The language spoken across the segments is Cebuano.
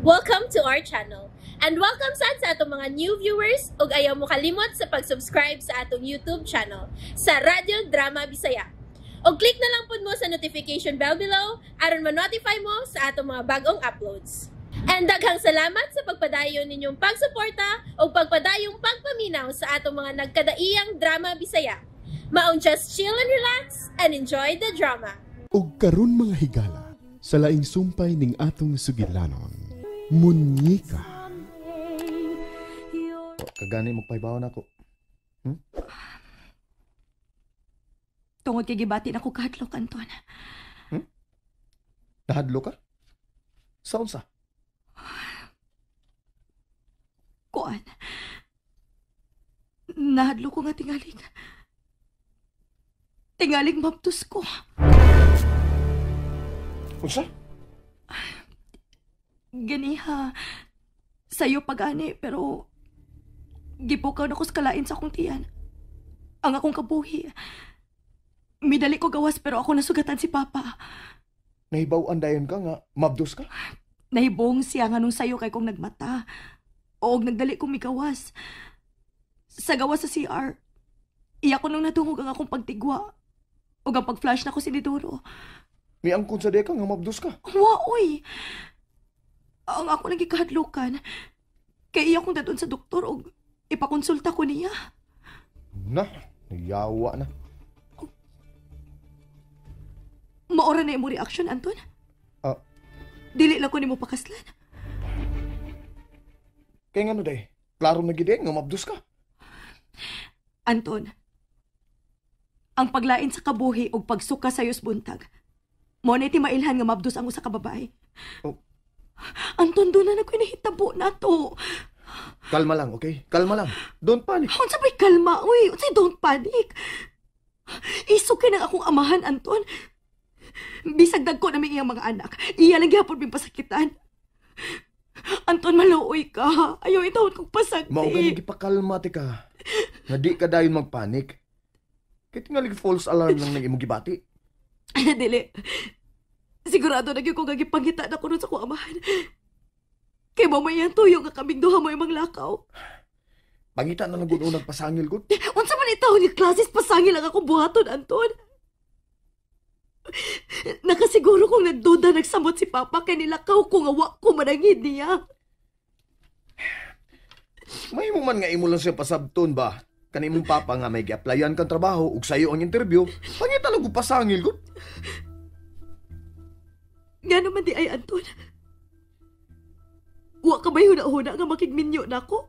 Welcome to our channel. And welcome sad sa atong mga new viewers ug ayaw mo kalimot sa pag-subscribe sa atong YouTube channel sa Radyo Drama Bisaya. Og click na lang pud mo sa notification bell below aron ma-notify mo sa atong mga bagong uploads. And daghang salamat sa pagpadayon ninyong pagsuporta ug pagpadayong pagpaminaw sa atong mga nagkadaiyang drama Bisaya. Maong just chill and relax and enjoy the drama. Ug karon, mga higala, sa laing sumpay ning atong sugilanon, Munyeka. Kagani magpahibaw nako. Tungod kay gibati na ko kahadlok, Anton. Nahadlo ka? Sa unsa? Kuan. Nahadlok ko nga tingalig. Tingalig mabdos ko. Unsa? Ganiha. Sayo pag-ani, pero gipukaw na ko sa kalain sa akong tiyan. Ang akong kabuhi. Midali ko gawas pero ako nasugatan si Papa. Nahibaw-an dayon ka nga mabdos ka? Nahibong siya nga nung sayo kay kong nagmata. O nagdali kong migawas. Sa gawas sa CR, iya ko nung nadungog ang akong pagtigwa. O ang pag-flash na ko si Niduro. Miangkon sa deka nga mabdos ka. Wa, oy! Ang ako lang gikahadlukan. Kay iya kong dadon sa doktor o ipakonsulta ko niya. Na, nayawa na. Maora na imo reaction, Anton. Ah. Dili lang ko nimo pakaslan. Kay ngano day? Klaro na gid eh, nga mabdos ka. Anton, ang paglain sa kabuhi ug pagsuka sa buntag, mo na mailhan nga mabdos ang usa ka babae. Oh. Anton, doon na nakoy nahitabo na to. Kalma lang, okay? Kalma lang. Don't panic. Unsa may kalma, uy? Unsay don't panic? Isog kay nang akong amahan, Anton. Bisag dagko na may iyang mga anak. Iya lang gihapon ming pasakitan. Anton, maluoy ka. Ayaw itawon kong pasakti. Mao gani gipakalma ti ka. Nga di ka dayon magpanik. Kay tingali false alarm lang nang imong gibati. Dili. Sigurado na gyud ko nga gipangita na ko nun sa akong amahan. Kay mamaya tuyo nga kaming duha mo imong lakaw. Pangita na lang gud unang pasangil gud. Unsa man itawon ni klases pasangil ang akong buhaton, Anton? Nakasiguro kong nagduda nagsamot si Papa kay nilakaw ko nga wa ko manangid niya. Mahimo man nga imo lang siya pasabton ba? Kani imong papa nga may gi-applyan kang trabaho ug sayo ang interview, pangita lang gud pasangil gud. Nga naman di ay, Anton. Wa ka ba'y huna-huna nga makigminyo na ako?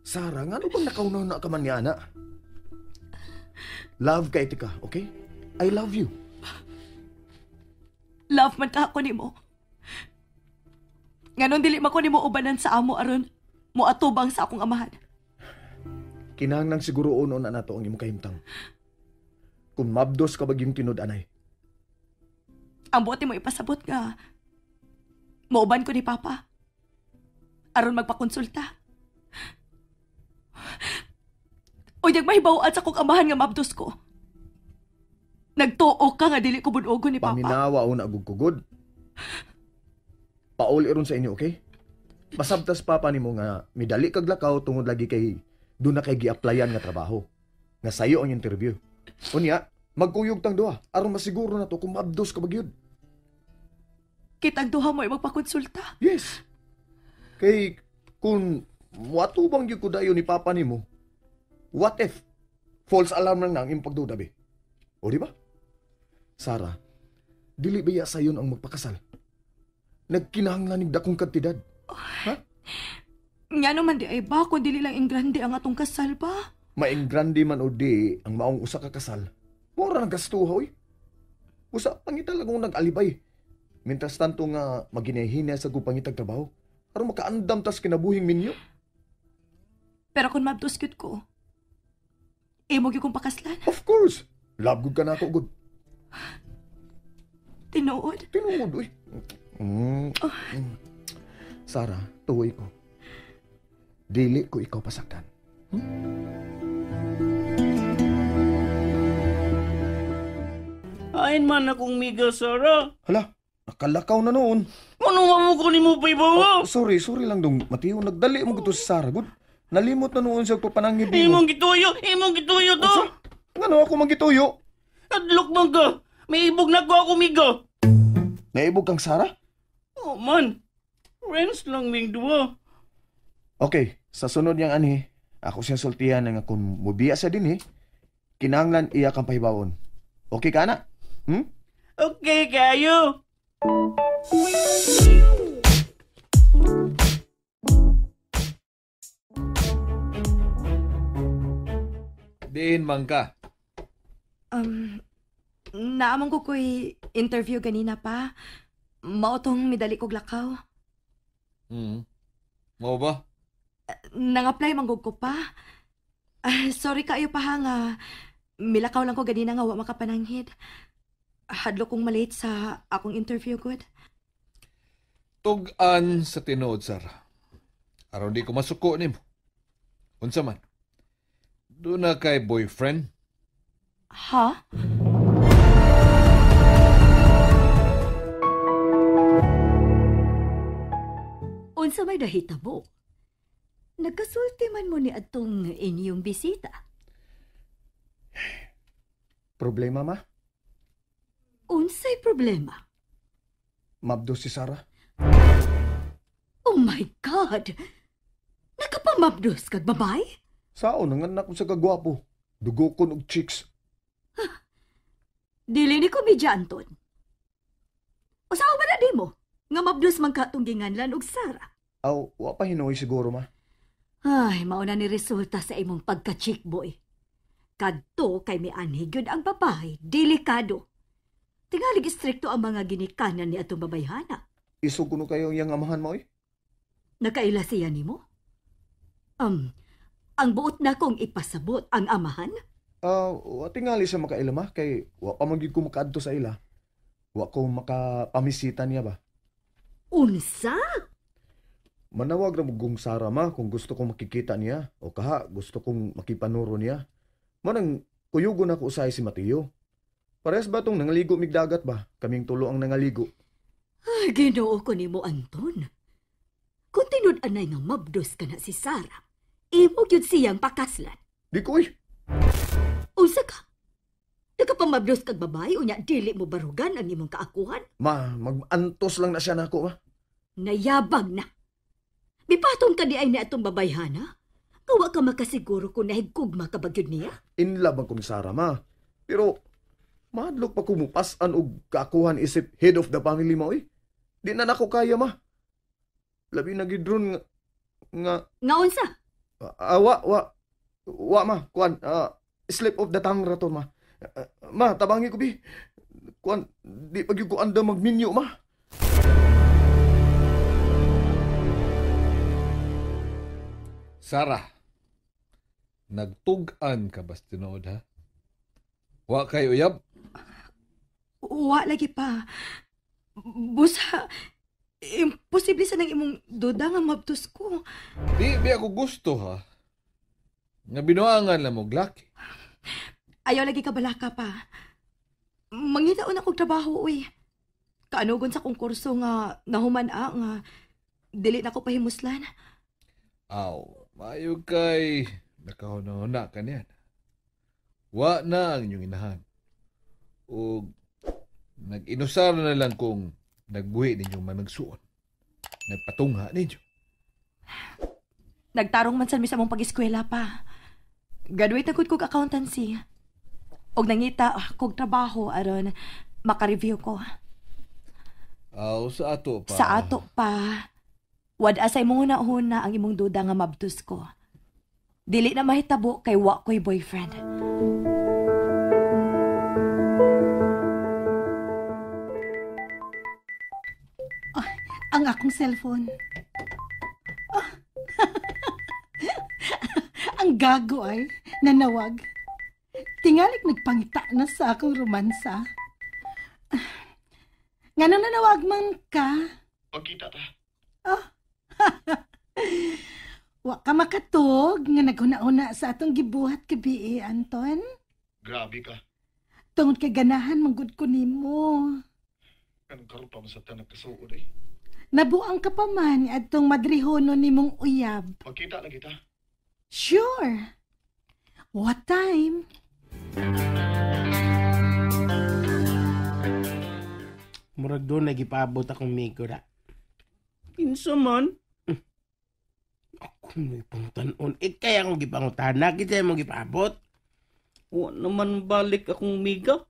Sara, ngano bang nakauna ka man niya, ana? Love kay tika, okay? I love you. Love man ka ako nimo. Nganon dili man ko nimo ubanan sa amo aron mo atubang sa akong amahan? Kinahanglan siguro uno na nato ang imong kahimtang. Kung mabdos ka bagyong tinud anay. Ang buot mo ipasabot nga mauban ko ni Papa aron magpakonsulta. O yag mahibaw-an sa akong amahan nga mabdos ko. Nagtuo ka nga dili ko bunogon ni Papa. Paminawa una gug kugod. Pauli ron sa inyo, okay? Pasabtas papa nimo nga midali kag lakaw tungod lagi kay doon na kay gi-applyan nga trabaho. Nga sayo ang interview. Unya, magkuyog tang duha aron masiguro na to kung mabdos ka ba gyud. Kitang duha mo ay magpakonsulta. Yes. Kay kung watubang gyud ko dayon ni papa nimo, what if false alarm lang na ang imong pagduda be? O di ba? Sara, dili ba ya sayon ang magpakasal? Nagkinahanglan nig dakong kantidad. Ha? Nga naman di ay ba kung dili lang ingrande ang atong kasal ba? Maingrande man o di ang maong usa ka kasal. Mura nang gastuha oy. Usa pangita lang kung nag-alibay. Mientras tanto nga maginahina sa gupangitag trabaho, aron makaandam tas kinabuhing minyo. Pero kung mabdos gyud ko, imo gyud kong pakaslan. Of course. Love good ka na ako, good. Tinuod. Tinuod, uy. Sara, tuoy ko. Dili ko ikaw pasaktan. Ain man akong miga, Sara. Hala, Nakalakaw na noon. Ano nga mo ko ni mo pa ibawa? Oh, sorry lang dong. Mateo, nagdali mo gito si Sarah. Good. Nalimot na noon siya papanangid mo. Imong gituyo to. Unsa? Ngano ako magituyo? Adlok man ka. May ibog na ko ako migo. Naibog kang Sarah? Oh man. Friends lang ming duwa. Okay, sa sunod niyang anhi, ako siyang sultihan nga kung mubiya siya din eh, kinahanglan iya kang pahibawon. Okay ka na? Hmm? Okay kayo. Diin man ka. Naamang ko ko'y interview ganina pa. Mao tong midali kog lakaw. Mao ba? Nang-apply man gud ko pa. Sorry kayo pa ha nga milakaw lang ko ganina nga wa makapananghid. Hadlo kong malate sa akong interview gud. Tug-an sa tinuod, Sarah. Aron di ko masuko nimo. Unsa man? Doon na kay boyfriend? Ha? Unsa may nahitabo? Nagkasulti man mo ni adtong inyong bisita. Problema, ma? Unsay problema? Mabdo si Sarah. Oh my God! Nakapamabdos kag babay? Sao nang anak ko sa kagwapo. Dugo ko og chicks. Dili ni ko medya, Anton. Usawa ba na di mo? Nga mabdos man ka tong ginganlan og Sarah. Aw, wa pa hinuoy siguro, ma. Ay, mauna ni resulta sa imong pagka-chick boy. Kadto kay mianhi gyud ang babae, delikado. Tingalig istrikto ang mga ginikanan ni atong babayhana. Isog kuno kayo ang iyang amahan mo, eh? Nakaila siya nimo? Ang buot na kong ipasabot ang amahan? Wa tingali siya makaila, ma, kay wa pa man gyud ko makaadto sa ila. Wa ko makapamisita niya ba? Unsa? Manawag ra mo Sarah, ma, kung gusto kong makikita niya o kaha gusto kong makipanuro niya. Manang kuyugon ako usahay si Mateo. Parehas ba tong nangaligo mig dagat ba? Kaming tulo ang nangaligo. Ay, Ginoo ko nimo, Anton. Kung tinud-anay nga mabdos ka na si Sarah, imo gyud siyang pakaslan. Di ko, uy. Unsa ka? Nakapamabdos kag babae unya dili mo barugan ang imong kaakuhan? Ma, mag-antos lang na siya nako, ma. Nayabag na. Mipatong ka di ay ni atong babayhana? Kawa ka makasiguro kung nahigkugma ka ba gyud niya? In love ang ko ni Sarah, ma. Pero madlok pa kumupasan og kaakuhan isip head of the family mo, eh. Di na nako kaya, ma. Labi na gid ron nga Nga unsa? Wa ma, kuan, slip of the tongue ra to, ma. Ma, tabangi ko bi. Kuan, di pa gyud ko andam magminyo, ma. Sarah, nagtug-an ka bas tinuod, ha? Wa kay uyab? Wa lagi pa. Busa, imposible sa nang imong duda nga mabdos ko. Di ako gusto, ha? Nga binuangan lang mo laki. Ayaw lagi ka balaka pa. Mangitaon akong trabaho, uy. Kaanugon sa kong kurso nga nahuman nga dili na ko pahimuslan. Aw, maayo kay nakahuna-huna ka niyan. Wa na ang inyong inahan. O nag-inusar na lang kung nagbuhi ninyong managsuon. Nagpatungha ninyo. Nagtarong man sa mong pag-eskwela pa. Graduate na kog accountancy. Og nangita kog trabaho aron maka-review ko. Aw, sa ato pa. Sa ato pa. Wad-a sa imong huna-huna ang imong duda nga mabdos ko. Dili na mahitabo kay wa ko'y boyfriend. Oh, ang akong cellphone. Oh. Ang gago ay, nanawag. Tingalik nagpangita na sa akong romansa. Ngano nanawag man ka? Pagkita ta. Oh. Wa ka makatog nga naghuna-huna sa atong gibuhat gabi, Anton. Grabe ka. Tungod kay ganahan manggod ko nimo. Anong karon pa man sa tanang kasuod eh. Nabuang ka pa man adtong madrihono nimong uyab. Magkita lang kita. Sure. What time? Murag doon nagipabot akong migo na. Kinsa man? Ako may pangutanon. Eh, kaya akong gipangutana. Kita mo gipabot. Wa naman balik akong miga.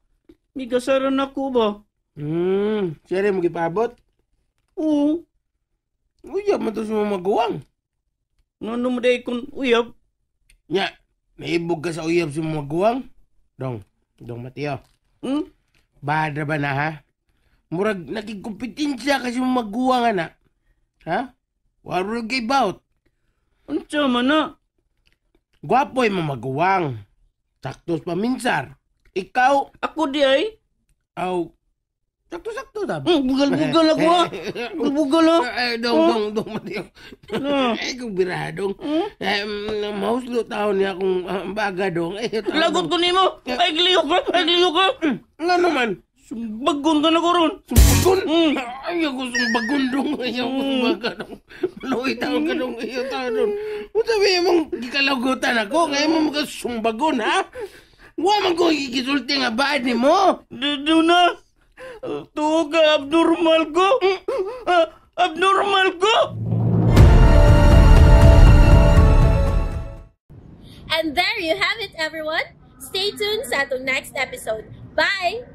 Miga sara na ko ba? Siya rin mo gipabot? Oo. Uyab man to sa mga maguwang. Ngano mo day kung uyab? Nya, naibog ka sa uyab sa mga maguwang? Dong, dong Mateo. Bada ba na ha? Murag nakikompetensya kasi mga maguwang anak. Ha? Warog kay bout. Unsa man na? Gwapo ay mga maguwang. Saktos paminsar. Ikaw? Ako di ay? Aw, sakto-sakto na. Bugal-bugal ako ha. Bugal-bugal ha. Eh, dong, dong, Mateo. Eh, kung biradong. Eh, mauslo taon niya akong baga, dong. Eh, lagot ko nimo. Ay, gliyo ka. Ay, gliyo ka. Nga naman. Sumbagon ka na ko ron. Sumbagon? Ay, ako sumbagon, dong. Ay, ako sumbaga, dong. Maluwi taon ka, dong. Ay, taon, dong. Kung sabi mong gikalagutan ako, kaya mo makasumbagon, ha? Wa man ko gigisulti nga baad ni mo. Doon na. Tuo ka, abnormal ko. Abnormal ko. And there you have it, everyone. Stay tuned sa atong next episode. Bye!